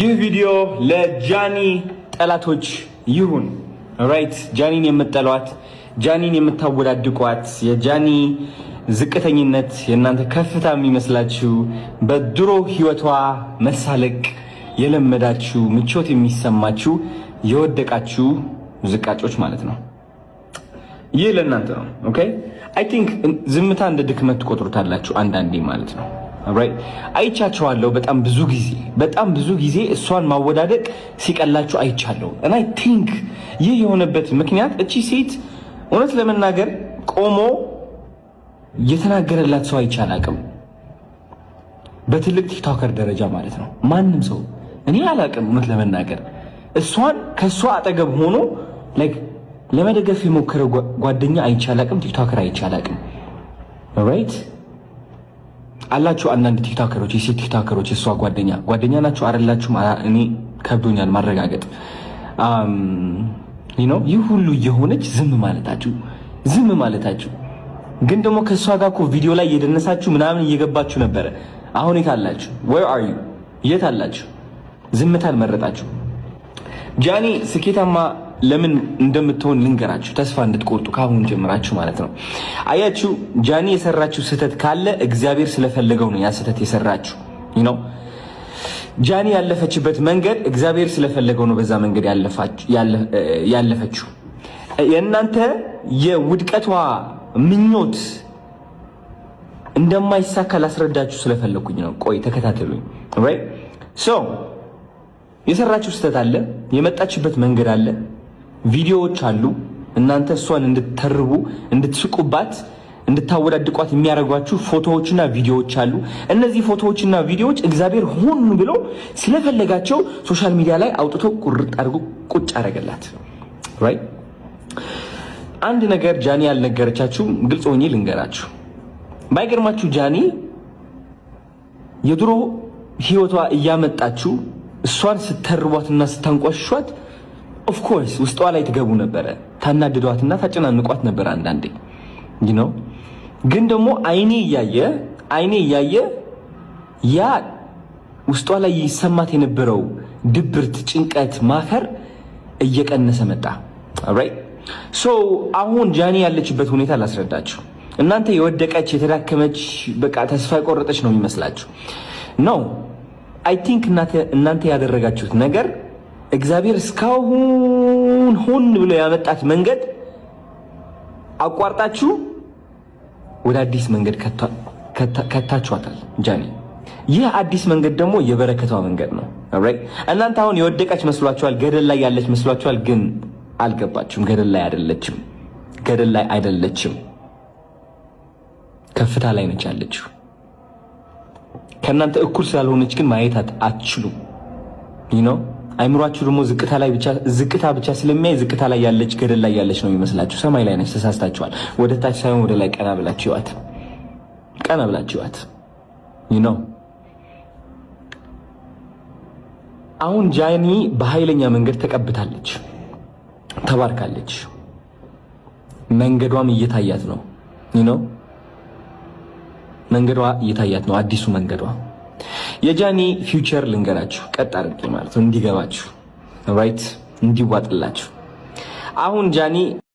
ይህ ቪዲዮ ለጃኒ ጠላቶች ይሁን። Right፣ ጃኒን የምጠሏት፣ ጃኒን የምታወዳድቋት፣ የጃኒ ዝቅተኝነት የእናንተ ከፍታ የሚመስላችሁ፣ በድሮ ህይወቷ መሳለቅ የለመዳችሁ፣ ምቾት የሚሰማችሁ የወደቃችሁ ዝቃጮች ማለት ነው። ይህ ለእናንተ ነው። Okay፣ I think ዝምታ እንደ ድክመት ትቆጥሩታላችሁ አንዳንዴ ማለት ነው። አይቻቸዋለሁ። በጣም ብዙ ጊዜ፣ በጣም ብዙ ጊዜ እሷን ማወዳደቅ ሲቀላችሁ አይቻለሁ። እና I think ይህ የሆነበት ምክንያት እቺ ሴት እውነት ለመናገር ቆሞ የተናገረላት ሰው አይቼ አላቅም። በትልቅ TikToker ደረጃ ማለት ነው። ማንም ሰው እኔ አላቅም። እውነት ለመናገር እሷን ከእሷ አጠገብ ሆኖ like ለመደገፍ የሞከረ ጓደኛ አይቼ አላቅም። TikToker አይቼ አላቅም። Right፣ አላችሁ አንዳንድ TikToker ኦች፣ የሴት TikToker ኦች የእሷ ጓደኛ ጓደኛ ናችሁ አይደላችሁም? እኔ ከብዶኛል ማረጋገጥ ነው። ይህ ሁሉ እየሆነች ዝም ማለታችሁ፣ ዝም ማለታችሁ ግን ደግሞ ከእሷ ጋር እኮ ቪዲዮ ላይ እየደነሳችሁ ምናምን እየገባችሁ ነበረ። አሁን የት አላችሁ? Where are you? የት አላችሁ? ዝምታን መረጣችሁ። ጃኒ ስኬታማ ለምን እንደምትሆን ልንገራችሁ፣ ተስፋ እንድትቆርጡ ካሁን ጀምራችሁ ማለት ነው። አያችሁ፣ ጃኒ የሰራችው ስህተት ካለ እግዚአብሔር ስለፈለገው ነው ያ ስህተት የሰራችው ነው። ጃኒ ያለፈችበት መንገድ እግዚአብሔር ስለፈለገው ነው በዛ መንገድ ያለፈችው። የእናንተ የውድቀቷ ምኞት እንደማይሳካ ላስረዳችሁ ስለፈለኩኝ ነው። ቆይ ተከታተሉኝ። Right፣ so የሰራችው ስህተት አለ፣ የመጣችበት መንገድ አለ፣ ቪዲዮዎች አሉ። እናንተ እሷን እንድትተርቡ፣ እንድትስቁባት፣ እንድታወዳድቋት የሚያደርጓችሁ ፎቶዎችና ቪዲዮዎች አሉ። እነዚህ ፎቶዎችና ቪዲዮዎች እግዚአብሔር ሆን ብሎ ስለፈለጋቸው social media ላይ አውጥቶ ቁርጥ አድርጎ ቁጭ አደረገላት። Right፣ አንድ ነገር ጃኒ ያልነገረቻችሁ ግልጽ ሆኜ ልንገራችሁ። ባይገርማችሁ ጃኒ የድሮ ህይወቷ እያመጣችሁ እሷን ስተርቧትና ስታንቋሽሿት of course ውስጧ ላይ ትገቡ ነበረ። ታናድዷትና ታጨናንቋት ነበር አንዳንዴ። ግን ደግሞ አይኔ እያየ፣ አይኔ እያየ ያ ውስጧ ላይ ይሰማት የነበረው ድብርት፣ ጭንቀት፣ ማፈር እየቀነሰ መጣ። Alright፣ so አሁን ጃኒ ያለችበት ሁኔታ ላስረዳችሁ። እናንተ የወደቀች፣ የተዳከመች፣ በቃ ተስፋ የቆረጠች ነው የሚመስላችሁ። No፣ I think እናንተ ያደረጋችሁት ነገር እግዚአብሔር እስካሁን ሆን ብሎ ያመጣት መንገድ አቋርጣችሁ ወደ አዲስ መንገድ ከታችኋታል ጃኒ። ይህ አዲስ መንገድ ደግሞ የበረከቷ መንገድ ነው። Alright፣ እናንተ አሁን የወደቀች መስሏችኋል፣ ገደል ላይ ያለች መስሏችኋል። ግን አልገባችሁም። ገደል ላይ አይደለችም። ገደል ላይ አይደለችም። ከፍታ ላይ ነች ያለችው። ከእናንተ እኩል ስላልሆነች ግን ማየት አትችሉም። አይምሯችሁ ደግሞ ዝቅታ ላይ ብቻ፣ ዝቅታ ብቻ ስለሚያይ ዝቅታ ላይ ያለች፣ ገደል ላይ ያለች ነው የሚመስላችሁ። ሰማይ ላይ ነች። ተሳስታችኋል። ወደ ታች ሳይሆን ወደ ላይ ቀና ብላችሁ እዩዋት። ቀና ብላችሁ እዩዋት። አሁን ጃኒ በኃይለኛ መንገድ ተቀብታለች፣ ተባርካለች። መንገዷም እየታያት ነው። መንገዷ እየታያት ነው። አዲሱ መንገዷ፣ የጃኒ future ልንገራችሁ፣ ቀጥ አድርጌ ማለት ነው እንዲገባችሁ፣ right፣ እንዲዋጥላችሁ። አሁን ጃኒ